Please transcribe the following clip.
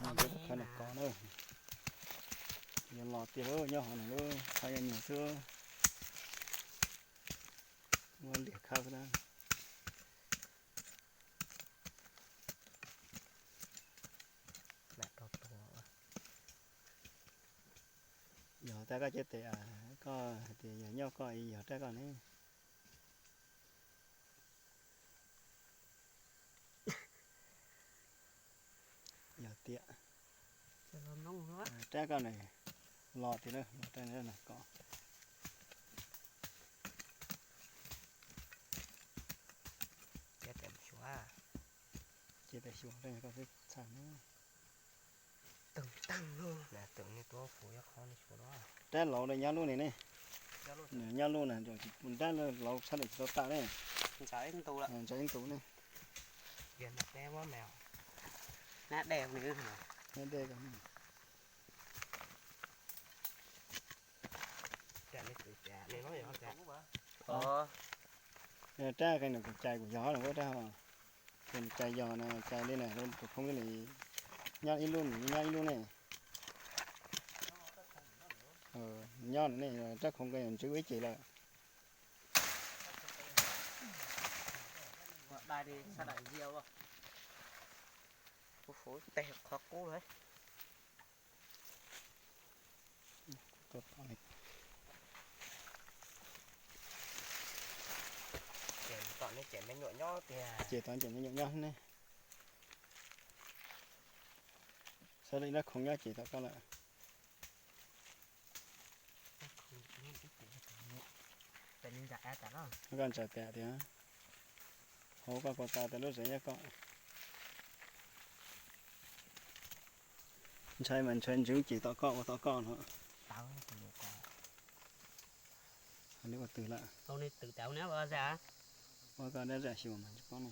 Khawb no kov na. Yuav los tiag lawm, nyob hauv no lawm, khawb nyob nyuag xwb. Muab liam khawb xwb na. Yog tab koj ciaj tes, koj hais tias yog nyob koj yog rab koj ne. Yog tias rab koj na, los tiag na, los rab na kov. Ces tais xyuas rab koj xwb txhaj na. Rab laus no nyob lub ne, nyob lub na, rab laus sab lawm tsis tau tawm ne. Ntsaws ib ntus ne. Rab koj no kuv cais kuv yog no, kuv cais yog no, cais li na, tus khoom li nyob ib lub, nws nyob ib lub ne. Nyob ne, rab khoom ko ntsws ib ce lawm. Tes qhov qub lawm. Ces tom ne ces me nyuam nyob tiag. Ces tom ces me nyuam nyob ne. Xav li rab khoom nyob ces tom koj lawm. Koj ntsaws tas tiag. Hauv koj ko tas tas lub zev nyob koj. Ntshai mas ntshai ntsws ces tom koj ua tom koj no. Ua twg lawm? Ua koj dab zam xyuas mas tsis paub no.